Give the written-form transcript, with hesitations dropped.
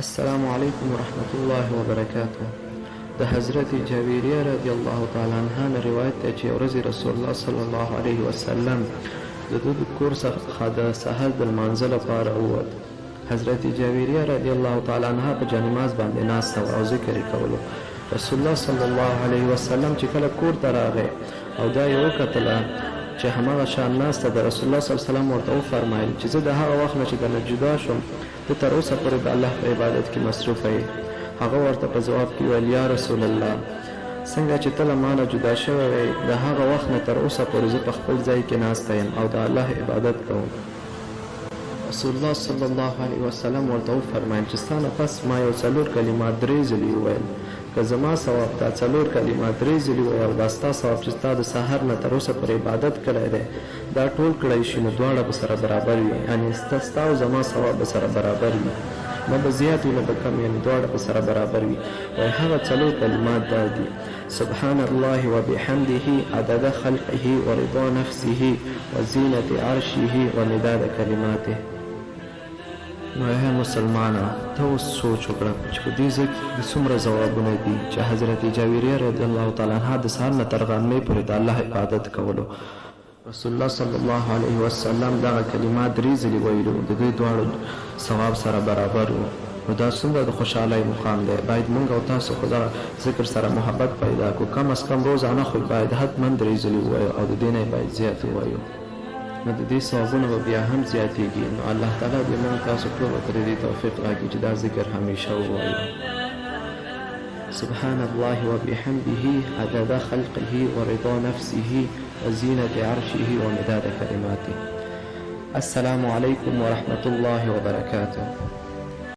السلام علیکم ورحمة الله وبرکاته د حضرت جویریه رضی الله تعالی عنها نه روایت دی چې یو ورځ رسول الله صلی الله علیه وسلم د ده د کور څخه د سحر د لمانځه لپاره ووت. حضرت جویریه رضی الله تعالی عنها په جانماز باندې ناسته وه او ذکر یې کولو. رسول الله صلی الله علیه وسلم چې کله کور ته راغی او دا یې وکتله چې هماغه شان ناسته ده، رسول الله صلی الله علیه وسلم ورته وفرمایل چې زه د هغه وخت نه چې درنه جدا شوم ته تر اوسه پورې د الله په عبادت کې مصروفه یې؟ هغه ورته په ځواب کې وویل، یا رسول الله! څنګه چې ته له ما نه جدا شوی وې، د هغه وخت نه تر اوسه پورې زه په خپل ځای کې ناسته یم او د الله عبادت کوم. رسول الله صلی الله علیه وسلم ورته وفرمایل چې ستا نه پس ما یو څلور کلمات درې ځلي وویل، که زما ثواب دا څلور کلمات درې ځلي ووایې او دا ستا ثواب چې تا د سحر نه تر اوسه پورې عبادت کړی دی، دا ټول کړای شي نو دواړه به سره برابر وي یعنې ستا او زما ثواب به سره برابر وي نه به زیات وي نه به کم یعنې دواړه به سره برابر وي. وایي هغه څلور کلمات دا دي، سبحان الله وبحمده عدد خلقه ورضا نفسه وزینة عرشه ومداد کلماته. نو ای مسلمانه! ته اوس سوچ وکړه چې په دې ځای کې څومره ځوابونه دي چې حضرت جاویریه رضی الله تعالی عنها د سهار نه تر غرمې پورې د الله عبادت کولو، رسول الله صلی الله علیه وسلم دغه کلمات درې ځلې ویلي وو، د دوی دواړو ثواب سره برابر وو، نو دا څومره د خوشحالۍ مقام دی، باید مونږ او تاسو خو دغه ذکر سره محبت پیدا کړو، کم از کم روزانه خو یې باید حتما درې ځلې ووایو او د دې نه یې باید زیات ووایو، نو د دې ثوابونه به بیا هم زیاتیږي، نو الله تعالی دې مونږ تاسو ټولو ته د دې توفیق راکړي چې دا ذکر همیشه ووایو. سبحان الله وبحمده عدد خلقه ورضا نفسه وزینة عرشه ومداد کلماته. السلام علیکم ورحمة الله وبرکاته.